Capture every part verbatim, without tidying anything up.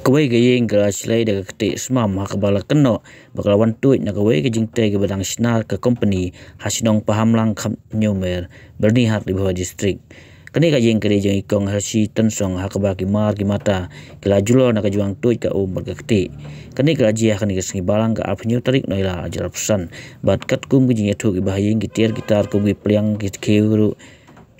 Kawei ka ïing ka la shlei da ka ktieh smam ha kaba la kynnoh ba ka la wan tuid na kawei ka jingtei kaba dang shna ka kompani ha shnong Pahamlang, Khamhniewmer, Byrnihat, Ri Bhoi District. Kane ka ïing ka dei jong i Kong Hersi Tynsong ha kaba ki mar ki mata ki la julor na ka jingwan tuid ka um bad ka ktieh. Kane ka la jia ha kane ka sngi Balang ka arphew hynñiew tarik Nailar ar hajar arphew san. Bad katkum ka jingïathuh ki bahaïing, ki tiar ki tar kum ki pliang ki khiew ruh,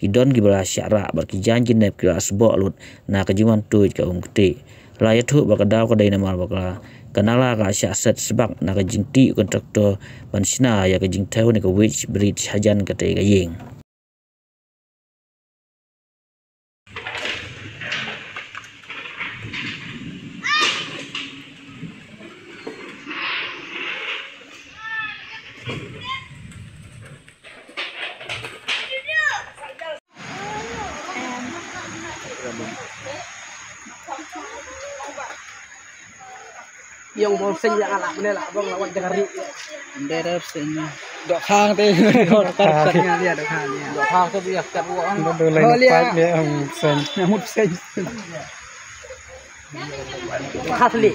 ki don kiba la shah rah bad ki jaiñ ki nep ki la sboh lut na ka jingwan tuid ka um ktieh. La ïathuh ba ka daw ka dei namar ba ka la, ka nala ka shah set sbak na ka jingtih u kontraktor ban shna ïa ka jingthew ne ka weight bridge hajan katei ka ïing. Ïong bol seng ïa ala mene la bong la wan jagari. Bere seng. Dok khang te. Dok khang te ïa, dok khang ïa. Dok khang te ïa kat wa. Dok dole. Oh, ïa. Pat ïa ang seng. Mut seng. Khas li.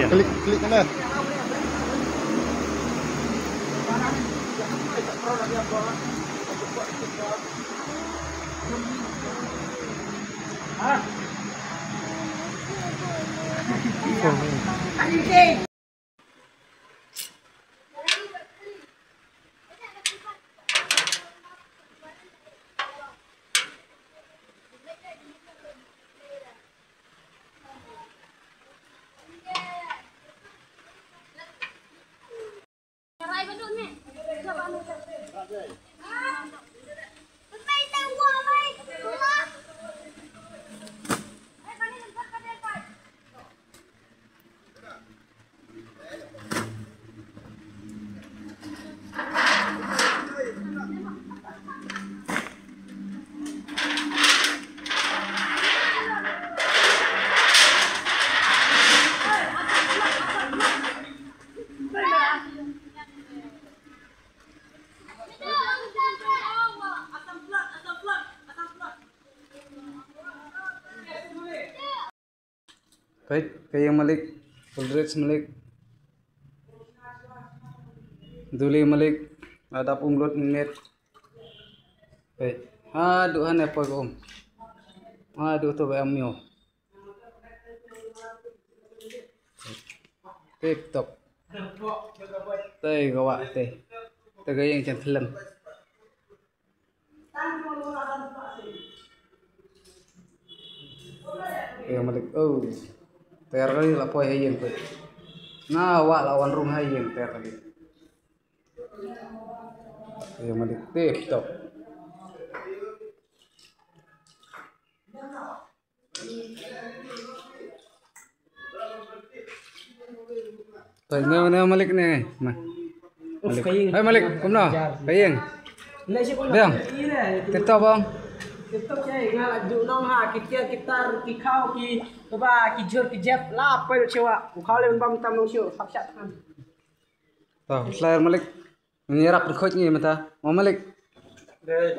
Klik, klik sana. Peit, ka ïing Malik, Kuldrets Malik, Duli Malik, adap umlut mimet. Peit, haduh hane poi ka um. Haduh to ba am mio. Tip top. Tei ka wah tei. Tei ka ïing jan thlem. Ïa Malik, oh. Ter kali la poi ha ïing peit. Nga wah la wan rung ha ïing ter kali. Ïa Malik, tip top. Peit, ne, ne, Malik ne, ma. Uf, Malik. Ka ïing. Hai, Malik, kumno? Jar. Ka ïing. Biang. Tip top, bang. Tip top, cai, nga la ju nong ha, ki tiar, ki tar, ki khaw, ki kaba, ki jur, ki jep, la poi lut shuwa. U khaw le ban bam tam nong shuwa, sap sap kan. To, selair Malik. Ngi rap record ngi mynta. Mo Malik. Dei.